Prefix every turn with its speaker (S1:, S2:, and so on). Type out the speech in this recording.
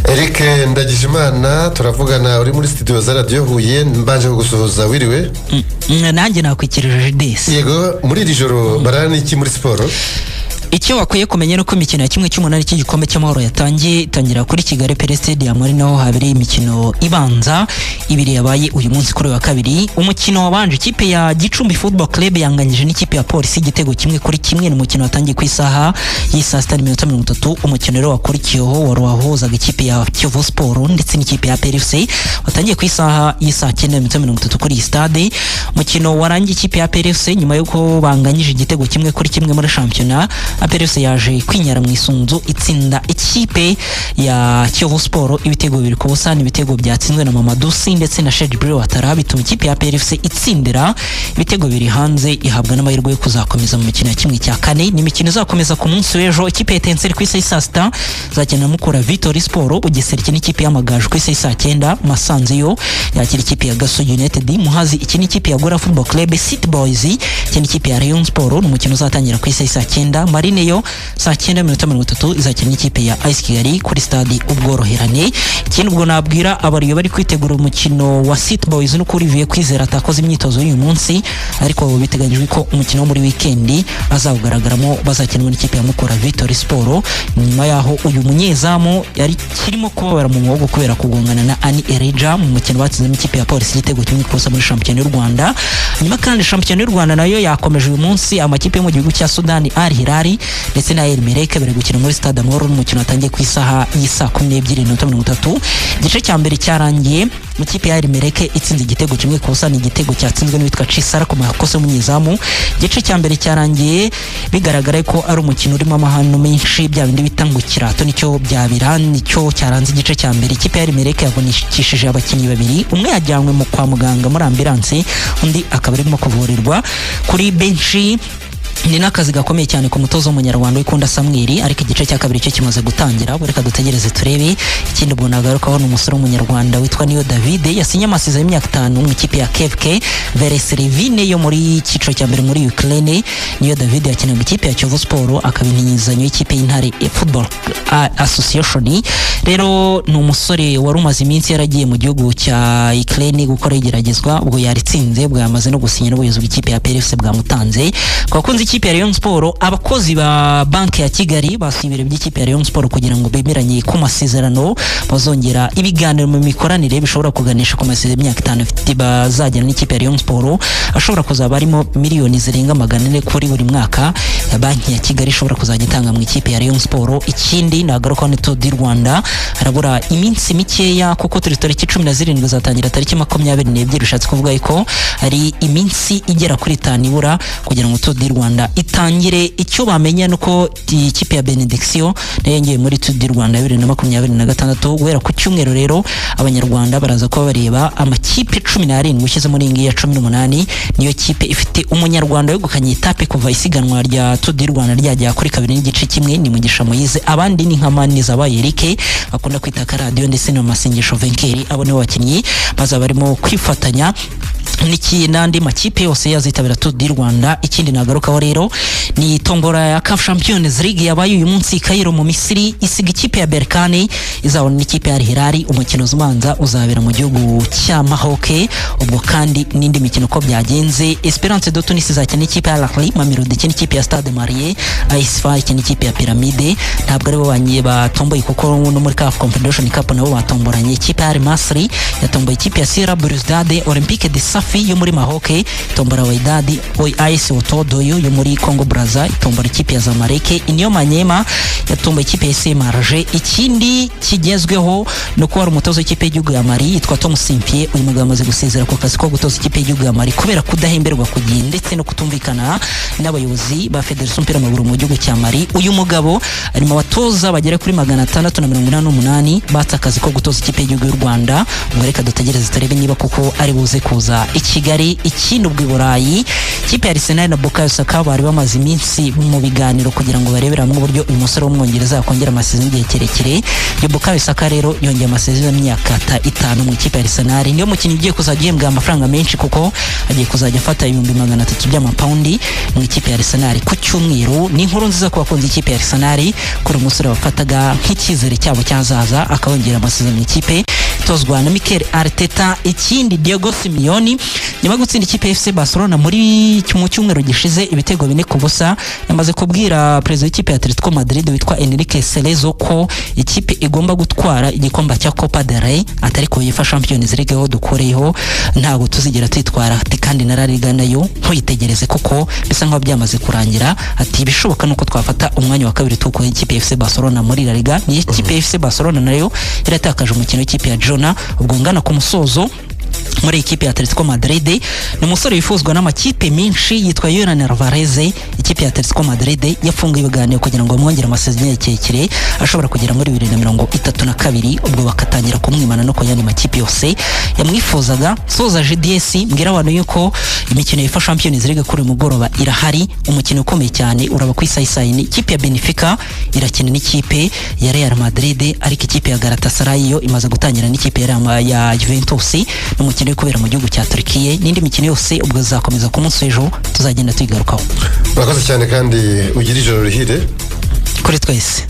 S1: Eric Ndagijimana, turavugana uri muri studio za Radiyo Huye. Mbanje kugusuhuza, wiriwe?
S2: Nanjye nakwikirije desi.
S1: Yego, muri iri joro barara n'iki muri siporo?
S2: Icyo bakwiye kumenya ni uko imikino ya 1/8 cy'igikombe cy'amahoro yatangiye, itangira kuri Kigali Pele Stadium, ari naho habereye imikino ibanza ibiri yabaye uyu munsi kuri uyu wa kabiri. Umukino wabanje, ikipe ya Gicumbi Football Club yanganyije n'ikipe ya Polisi igitego 1-1. Ni umukino watangiye ku isaha y'isaa 6:30. Umukino rero wakurikiyeho wari wahuzaga ikipe ya Kiyovu Sport ndetse n'ikipe ya APR FC, watangiye ku isaha y'isaa 9:30 kuri iyi stade. Umukino warangiye ikipe ya APR FC, nyuma y'uko banganyije igitego 1-1 muri shampiyona, APR FC yaje kwinyara mu isunzu, itsinda ikipe ya Kiyovu Sport ibitego 2-0. Ni ibitego byatsinzwe na Mamadou Sy ndetse na Cheick Djibril Ouattara, bituma ikipe ya APR FC itsindira ibitego biri hanze, ihabwa n'amahirwe yo kuzakomeza mu mikino ya 1/4. Ni imikino izakomeza ku munsi w'ejo. Ikipe ya Etincelle ku isaha y'i saa 6 izakina na Mukura Victory Sport. Bugesera ikina ikipe y'Amagaju ku isaha y'i saa 9. Musanze yo yakira ikipe ya Gasogi United. Muhazi ikina ikipe ya Gora Football Club. City Boys ikina ikipe ya Rayon Sport, ni umukino uzatangira ku isaha y'i saa 9. Marine yo saa 9:30 izakina n'ikipe ya AS Kigali kuri stade Ubworoherane. Ikindi ubwo nabwira abariyo bari kwitegura umukino wa City Boys nuko Olivier Kwizera atakoze imyitozo y'uyu munsi, ariko biteganyijwe ko umukino wo muri weekend azawugaragaramo, bazakinwa n'ikipe ya Mukura Victory Sport, nyuma yaho uyu munyezamu yari kirimo kubabara mu muhogo kubera kugongana na Ani Ereja mu mukino batsinzemo ikipe ya Polisi igitego 1-0 muri shampiyona y'u Rwanda. Nyuma kandi shampiyona y'u Rwanda nayo yakomeje uyu munsi. Amakipe yo mu gihugu cya Sudani, Al Hilal ndetse na El Merreikh, bari gukina muri stade Amahoro, n'umukino watangiye ku isaha y'isaa 12:30. Igice cya mbere cyarangiye mu kipe ya El Merreikh itsinze igitego 1-0, ni igitego cyatsinzwe n'uwitwa Chisara ku makosa y'umunyezamu. Igice cya mbere cyarangiye bigaragara ko ari umukino urimo amahano menshi, bya bindi bita ngo kirato nicyo byabira, nicyo cyaranze igice cya mbere. Ikipe ya El Merreikh yavunikishije abakinnyi babiri, umwe yajyanywe mu kwa muganga muri ambulance, undi akaba arimo kuvurirwa kuri benshi. Ni n'akazi gakomeye cyane ku mutoza w'umunyarwanda wikunda Samweli, ariko igice cya kabiri cyo kimaze gutangira, ubwo reka dutegereze turebe. Ikindi ubwo nagarukaho ni umusore w'umunyarwanda witwa Niyo David, yasinye amasezerano y'imyaka 5 mu ikipe ya KFK Vereserivine yo muri cyiciro cya mbere muri Ukraine. Niyo David yakinaga ikipe ya Kiyovu Sport, akaba intinyizanyo y'ikipe y'Intare Football Association. Rero ni umusore wari umaze iminsi yaragiye mu gihugu cya Ukraine gukora igeragezwa, ubwo yaritsinze, ubwo yamaze no gusinya n'ubuyobozi bw'ikipe ya PRFC bwamutanze. Ku bakunzi ikipe ya Rayon Sport, abakozi ba Banki ya Kigali basuye ibiro by'ikipe ya Rayon Sport kugira ngo bemeranye ku masezerano, bazongera ibiganiro mu mikoranire bishobora kuganisha ku masezerano y'imyaka 5 bazagirana n'ikipe ya Rayon Sport, ashobora kuzaba arimo miliyoni zirenga 400 kuri buri mwaka ya Banki ya Kigali ishobora kuzajya itanga mu ikipe ya Rayon Sport. Ikindi nagaruka ni Tour du Rwanda, harabura iminsi mikeya kuko turi tariki 17, zatangira tariki 22, bishatse kuvuga ko ari iminsi igera kuri 5 ibura kugira ngo Tour du Rwanda itangire. Icyo bamenya nuko ikipe ya Benediction nayo yongeye muri Tour du Rwanda 2026 guhera ku cyumweru. Rero abanyarwanda baraza kuba bareba amakipe 17 ushyize muri iyi ya 18, niyo kipe ifite umunyarwanda wegukanye etape kuva isiganwa rya Tour du Rwanda ryajya kuri 2.1, ni Mugisha Moise. Abandi ni nka Manizabaye Eric bakunda kwita Karadiyo ndetse na Masengesho Venkeri. Abo nibo bakinnyi bazaba barimo kwifatanya n'iki n'andi makipe yose yazitabira Tour du Rwanda. Ikindi nagarukaho rero ni tombora ya CAF Champions League yabaye uyu munsi i Cairo mu Misiri, isiga ikipe ya Berkane izabona n'ikipe ya Al Hilal. Umukino ubanza uzabera mu gihugu cya Maroc. Ubwo kandi n'indi mikino uko byagenze, Esperance de Tunis izakina n'ikipe ya Al Ahly, Mamelodi ikina n'ikipe ya Stade Malien, AS FAR ikina n'ikipe ya Pyramide. Ntabwo aribo banye batomboye, kuko no muri CAF Confederation Cup nabo batomboranye. Ikipe ya Al Masry yatomboye ikipe ya Sierra Belouizdad. Olympique de Safi yo muri Maroc itombora Wydad. AS Otodoyo yo muri Congo Brazza itombora ikipe ya Zamalek. Union Manyema yatomboye ikipe ya SM Alger. Ikindi kigezweho ni uko wari umutoza w'ikipe y'igihugu ya Mali yitwa Tom Saintfiet, uyu mugabo amaze gusezera ku kazi ko gutoza ikipe y'igihugu ya Mali kubera kudahemberwa ku gihe ndetse no kutumvikana n'abayobozi ba Federasiyo y'umupira w'amaguru mu gihugu cya Mali. Uyu mugabo ari mu batoza bagera kuri 688 batse akazi ko gutoza ikipe y'igihugu y'u Rwanda. Ubwo reka dutegereze turebe niba koko ari buze kuza. I Kigali. Ikindi, ubwo i Burayi, ikipe ya Arsenal na Bukayo Saka bari bamaze iminsi mu biganiro kugira ngo barebere hamwe uburyo uyu musore w'Umwongereza yakongera amasezerano y'igihe kirekire. Iyo Bukayo Saka rero yongeye amasezerano y'imyaka 5 mu ikipe ya Arsenal. Niyo mukinnyi ugiye kuzajya uhembwa amafaranga menshi, kuko agiye kuzajya afata 300,000 by'amapawundi mu ikipe ya Arsenal ku cyumweru. Ni inkuru nziza ku bakunzi ikipe ya Arsenal kuri uyu musore bafataga nk'icyizere cyabo cyazaza, akabongera amasezerano mu ikipe itozwa na Mikel Arteta. Ikindi, Diego Simeone, nyuma yo gutsinda ikipe ya FC Barcelona mu cyumweru gishize ibitego 4-0, yamaze kubwira perezida w'ikipe ya Atletico Madrid witwa Enrique Cerezo ko ikipe igomba gutwara igikombe cya Copa del Rey, atari ko UEFA Champions League ho dukoreyeho ntabwo tuzigera twitwara, ati kandi na La Liga nayo ntuyitegereze kuko bisa nkaho byamaze kurangira. Ati ibishoboka nuko twafata umwanya wa kabiri tukuye ikipe ya FC Barcelona muri La Liga. Ni ikipe ya FC Barcelona nayo yaratakaje umukino w'ikipe ya Girona. Ubwo ngana ku musozo, muri ikipe ya Atletico Madrid ni umusore wifuzwa n'amakipe menshi yitwa Julian Alvarez. Ikipe ya Atletico Madrid yafunguye ibiganiro kugira ngo bamwongere amasezerano kirekire ashobora kugera muri 2032, ubwo bakatangira kumwimana no ku yandi makipe yose yamwifuzaga. Soza GDS, mbwira abantu yuko imikino ya UEFA Champions League kuri uyu mugoroba irahari. Umukino ukomeye cyane uraba ku isaha isayini, ikipe ya Benfica irakina n'ikipe ya Real Madrid, ariko ikipe ya Galatasaray yo imaze gutangira n'ikipe ya Juventus. Ni umukino uri kubera mu gihugu cya Turkiye. N'indi mikino yose ubwo izakomeza ku munsi w'ejo, tuzagenda tuyigarukaho.
S1: Urakoze cyane kandi ugire ijoro rihire.
S2: Kuri twese.